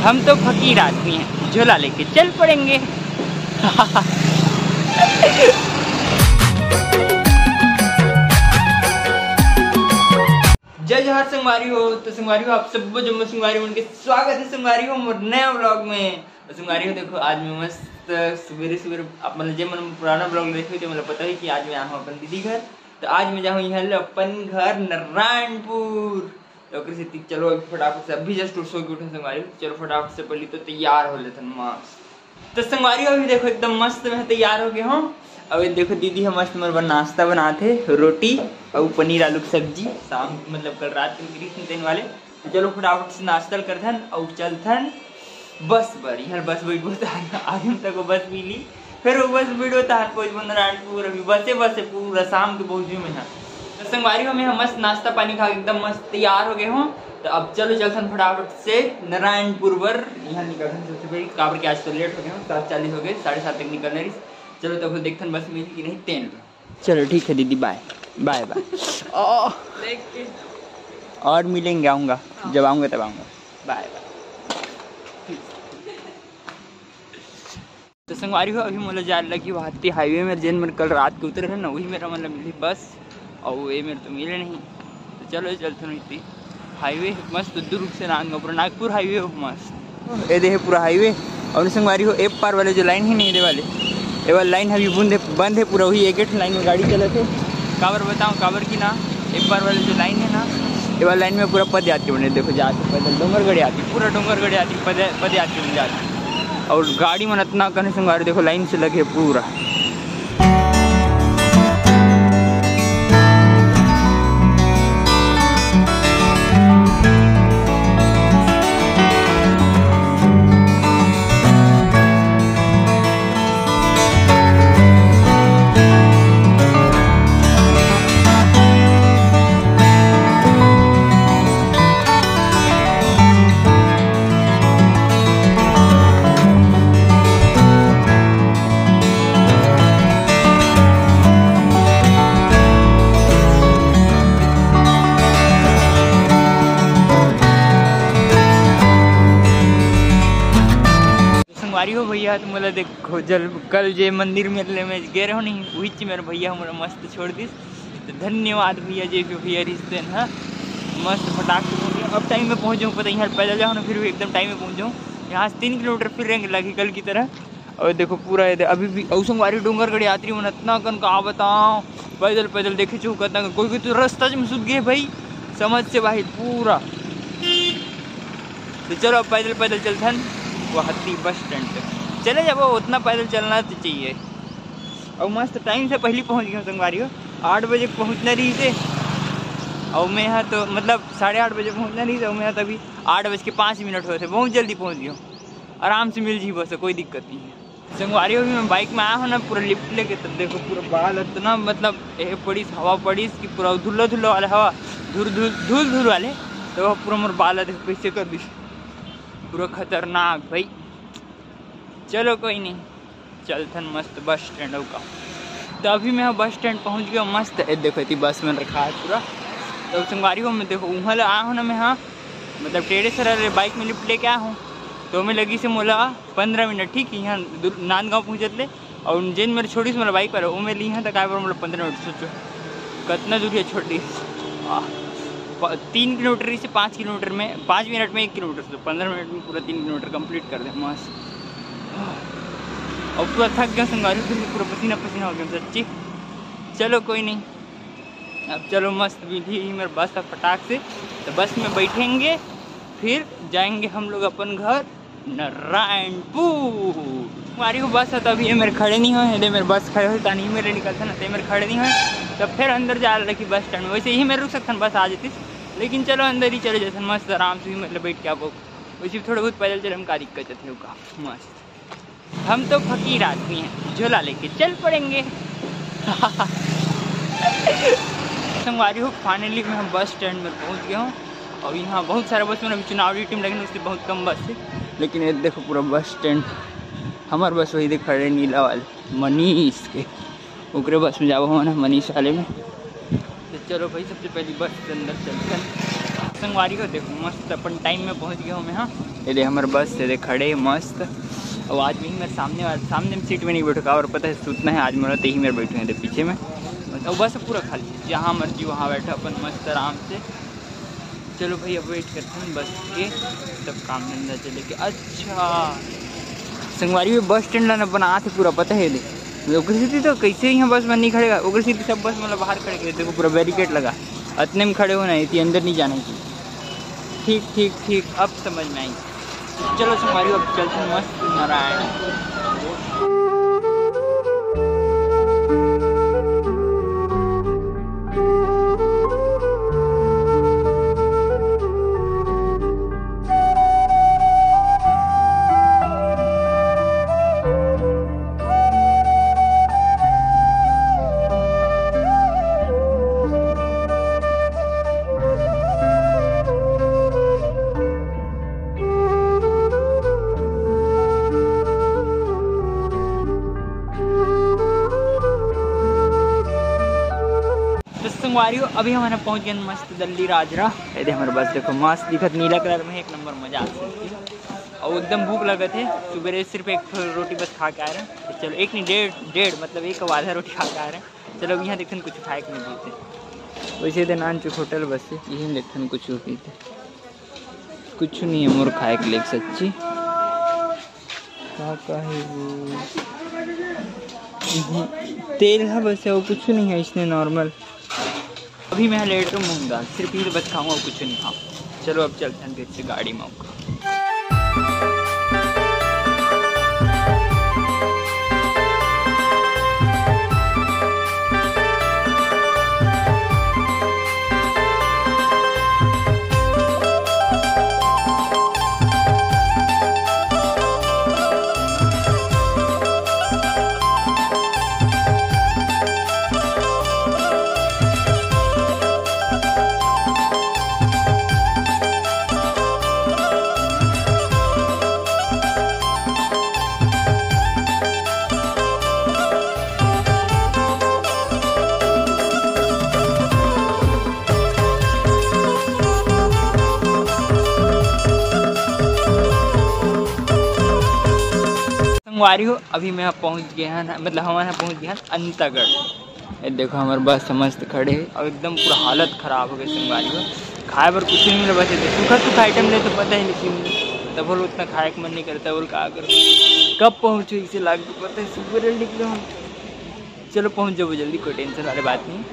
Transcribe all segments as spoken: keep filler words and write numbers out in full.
हम तो फकीर आदमी हैं, झोला लेके चल पड़ेंगे। जय जोहार संगवारी हो। तो संगवारी हो, आप सब जम्मो संगवारी मन के स्वागत है संगवारी हो मोर नया व्लॉग में। तो संगवारी हो, देखो आज मैं मस्त सुबेरे सुबेरे, आप मतलब जे मन पुराना व्लॉग देखे हो, तो मतलब पता है कि आज मैं आया हूँ अपन दीदी घर। तो आज मैं जाऊँ यहाँ ले अपन घर नारायणपुर। तो ओकरे सेती चलो अभी फटाफट से, अभी जस्ट सो के उठे संगवारी हो, चलो फटाफट से पहले तो तैयार हो लेथन मस्त। तो संगवारी हो, अभी देखो एकदम मस्त मैं तैयार हो गया हूँ। अब ये देखो दीदी हम मस्त मोर बर नाश्ता बनात हे, रोटी और पनीर आलू की सब्जी, शाम मतलब कल रात के गिरीश देने वाले। तो चलो फटाफट से नाश्ता करथन और चलथन बस बर। यहाँ बस बैठबो तो आगे तक वो बस मिली, फिर वो बस बैठबो तो हाथ पहुँचबो नारायणपुर। अभी बसे बसे पूरा शाम के पहुँचू मैं यहाँ। तो संगवारी हो, मैं मस्त नाश्ता पानी खा के एकदम मस्त तैयार हो गए हूँ। तो अब चलो चलथन फटाफट से नारायणपुर बर। यहाँ निकलथन सबसे पहले, काबर के आज तो लेट हो गए हूँ, सात चालीस हो गए, साढ़े सात तक निकलना रही। चलो तब देखथन बस मिली कि नहीं तेन। चलो ठीक है दीदी, बाय बाय बाय। और मिलेंगे, आऊँगा, जब आऊँगा तब आऊँगा। बाय बाय। तो संगवारी हो, अभी मोला जाए लगी वहाँ हाईवे में, जेन मेर कल रात के उतरे रहे ना, वही मेर मतलब मिली बस, और ये मेर तो मिले नहीं। तो चलो चलते नहीं थी हाईवे मस्त दुर्ग से नांदगांव, पूरा नागपुर हाईवे हो मस्त। ये देखे पूरा हाईवे। और संगवारी हो, ए पार वाले जो लाइन है नहीं, ये वाले, ये वाला लाइन अभी बंद है, बंद है पूरा, वही एक लाइन में गाड़ी चलत है। काबर बताऊँ, काबर की ना, ए पार वाले जो लाइन है ना, ये वाला लाइन में पूरा पदयात्री बने, देखो जाते पैदल डोंगरगढ़ आती, पूरा डोंगरगढ़ आती पद, पदयात्री बन जाती। और गाड़ी मन इतना कने संगवारी देखो लाइन से लगे पूरा। संगवारी हो भैया, तो मोला देखो, जल कल जे मंदिर में ले में गे रहो नहीं, वही च मेरे भैया मोला मस्त छोड़ दिस। तो धन्यवाद भैया, जे भी भैया रिश्ते हैं, हाँ, मस्त फटाक से पहुँच गए। अब टाइम में पहुँच जाऊँ, पता नहीं यार, पैदल जाओ ना, फिर भी एकदम टाइम में पहुँच जाऊँ। यहाँ से तीन किलोमीटर फिर रेंगे लगी कल की तरह। और देखो पूरा ये दे-, अभी भी अउ संगवारी डोंगरगढ़ यात्री मन इतना कन का बताओ, पैदल पैदल देखे चुका था, कोई कोई तो रास्ता में सुत गए भाई, समझ से बाहर पूरा। तो चलो अब पैदल पैदल चलथन वो हत्ती बस स्टैंड पे। चले जाबो, उतना पैदल चलना तो चाहिए। और मस्त टाइम से पहले पहुंच गए संगवारी हो, आठ बजे पहुंचना रही से, और मैं यहाँ तो मतलब साढ़े आठ बजे पहुंचना रही से, और मैं यहाँ तो अभी आठ बज के पाँच मिनट हुए थे, बहुत जल्दी पहुंच गया हूँ। आराम से मिल जी बस, कोई दिक्कत नहीं है। संगवारी हो, अभी मैं बाइक में आया हूँ ना, पूरा लिफ्ट लेके, तब देखो पूरा बाल इतना मतलब ए पड़ीस, हवा पड़ीस कि पूरा धुल्ला धुल्ला वाला हवा, धूल धूल धूल धूल वाले, तो वो पूरा मोर बाल देखो कैसे कर दी, पूरा खतरनाक भाई। चलो कोई नहीं, चलथन मस्त बस स्टैंड का। तो अभी मैं बस स्टैंड पहुँच गया मस्त, ए देखो इतनी बस में रखा है पूरा। तो संगवारी हो, मैं देखो वहाँ ले आया हूँ ना मैं, हाँ मतलब टेढ़े सर बाइक में लिफ्ट लेके आया हूँ, तो मैं लगी से मोला पंद्रह मिनट, ठीक है, यहाँ दु-, नांदगांव पहुँचत ले, और जेन मेरे छोड़िस मोला बाइक पर, वो मैं ली यहाँ तक आए पर मोला पंद्रह मिनट, सोचो कितना दूर है छोड़ी। आह, प-, तीन किलोमीटर से पाँच किलोमीटर में, पाँच मिनट में एक किलोमीटर, तो पंद्रह मिनट में पूरा तीन किलोमीटर कंप्लीट कर दे मस्त। और पूरा थक गया संगवारी, फिर पूरा पसीना पसीना हो गया सच्ची। चलो कोई नहीं, अब चलो मस्त बिठी ही मेरे बस है फटाक से, तो बस में बैठेंगे, फिर जाएंगे हम लोग अपन घर नारायणपुर। हमारी वो बस है तो अभी ये मेरे खड़े नहीं हुए हैं, ये मेरे बस खड़े हुए तानी मेरे निकलते ना, तो ये मेरे खड़े नहीं हुए, तो फिर अंदर जा रखी बस स्टैंड में। वैसे ही मेरे रुक सकते हैं, बस आ जाती, लेकिन चलो अंदर ही चले जाते हैं, मस्त आराम से भी मतलब बैठ के आपको वैसे भी थोड़ा बहुत पैदल चले में का दिक्कत है होगा मस्त। हम तो फकीर आदमी हैं, झोला लेके चल पड़ेंगे। संगवारी हो, फाइनली मैं बस स्टैंड में पहुंच गया हूँ। और यहाँ बहुत सारा बस में अभी चुनाव ड्यूटी में लगे, उससे बहुत कम बस है। लेकिन ये देखो पूरा बस स्टैंड, हमार बस वही देख खड़े नीला वाले मनीष के, ओकरे बस में जाबो हम ना मनीष वाले में। तो चलो भाई, सबसे पहली बस के अंदर चलते हैं। संगवारी हो, देखो मस्त अपन टाइम में पहुंच गए हमें। हाँ, ये दे हमर बस, ये दे खड़े मस्त। और आज भी मेरे सामने वाले, सामने में सीट में नहीं बैठो का, और पता है सुतना है आज मोला, तेही मेरे बैठे हैं दे पीछे में। और बस पूरा खाली, जहाँ मर्जी वहाँ बैठो अपन मस्त आराम से। चलो भाई, अब वेट करते हैं बस के, तब काम धंधा चले के। अच्छा संगवारी, ये बस स्टैंड ला ना बनात हे पूरा, पता है ले। ओकर सेती तो कैसे यहाँ बस में नहीं खड़ेगा, ओकर सेती सब बस मतलब बाहर खड़े के, देखो पूरा बैरिकेड लगा, अतने में खड़े होना है, इतनी अंदर नहीं जाना है। ठीक ठीक ठीक, अब समझ में आई। चलो संगवारी, अब चलते हैं मस्त नारायण। तो संगवारी हो, अभी हमन पहुंच गए मस्त दल्ली राजरा। ये दे हमर बस, देखो मस्त दिखत, नीला कलर में, एक नंबर, मजा आ सकती है। और एकदम भूख लगत है, सुबह सिर्फ एक ठो रोटी बस खा के आए रहे। तो चलो, एक नहीं, डेढ़, डेढ़ मतलब एक आधा रोटी खा के आए रहे। चलो, अब यहाँ देखथन कुछ खाए के मिलते। वैसे तो नान चुक होटल बस है, यही देखथन कुछ होती। कुछ नहीं है मोर खाए के लिए सच्ची। का का है वो? इही तेल है बस, और कुछ नहीं है इसने नॉर्मल। अभी मैं लेट तो मूंग दाल, सिर्फ ये बस खाऊंगा, कुछ नहीं खाऊँ। चलो, अब चलते हैं फिर से गाड़ी में। संगवारी हो, अभी मैं पहुंच गए हैं, मतलब हमन ह पहुंच गए हैं अंतागढ़। ये देखो, हमारे बस मस्त खड़े है और एकदम पूरा हालत खराब हो गई संगवारी हो। खाए बर कुछ नहीं मिला, बस ये सूखा सूखा आइटम ले तो पता है, लेकिन तब बोल उतना खाए का मन नहीं करता, बोल का करूँ, कब पहुँचो इसे लाग के पता है, सुबह निकलो हम। चलो पहुँच जाओ जल्दी, कोई टेंशन वाली बात नहीं।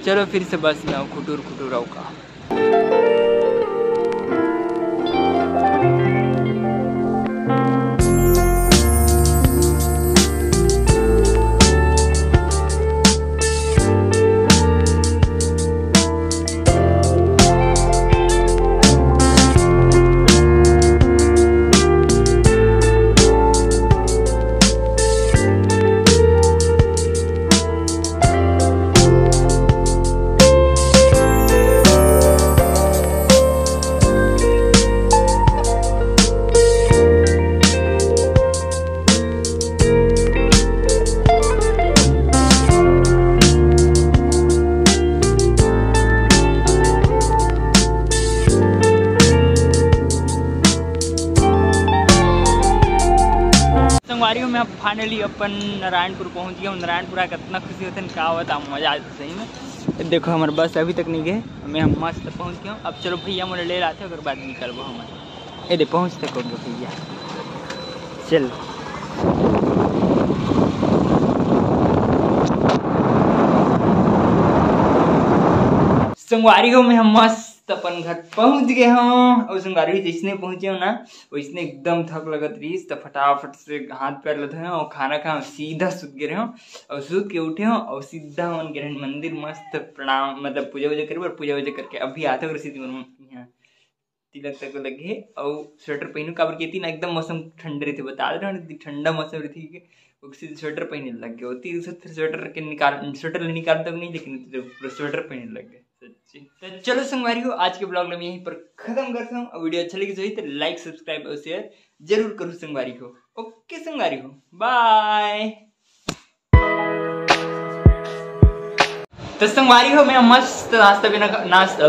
चलो फिर से बस में आओ, खुटूर खुटूर आओ का। संगवारी हो, मैं अब finally अपन नारायणपुर पहुंच गया हूँ। नारायणपुर आके इतना खुशी होता है, क्या बताऊँ, मजा आ जाता सही में। देखो, हमारे बस अभी तक नहीं गए, मैं हम मस्त पहुंच गया हूँ। अब चलो भैया, मोला ले लाते, ओकर बाद निकलबो हम। ए दे, पहुंचते कौन भैया, चल। संगवारी हो, मैं हम मस्त अपन घर पहुंच गए हूँ। और संगवारी हो, जैसने पहुंचे हूँ ना, वैसने एकदम थक लगत रहीस, तो फटाफट से हाथ पैर ल धोए और खाना खाए, सीधा सुत गए हूँ। और सुत के उठे हूँ और सीधा मन गए हन मंदिर, मस्त प्रणाम, मतलब पूजा वूजा करे बर। पूजा वूजा करके अभी आते हो सीधी मन यहाँ तिलक तक लगे। और स्वेटर पहनू, काबर के ना एकदम मौसम ठंडा रहते, बता दे रहे हो, ठंडा मौसम रहती है, ओकर सेती स्वेटर पहने लग गए होती। फिर स्वेटर के निकाल, स्वेटर ले निकाल तक नहीं, लेकिन पूरा स्वेटर पहने लग गए सच्ची। तो चलो संगवारी हो, आज के ब्लॉग ला मैं यहीं पर खत्म करता हूँ। और वीडियो अच्छा लगे तो लाइक, सब्सक्राइब और शेयर जरूर करूँ संगवारी हो। ओके संगवारी हो, बाय। तो संगवारी हो, मैं मस्त नाश्ता बिना नाश्ता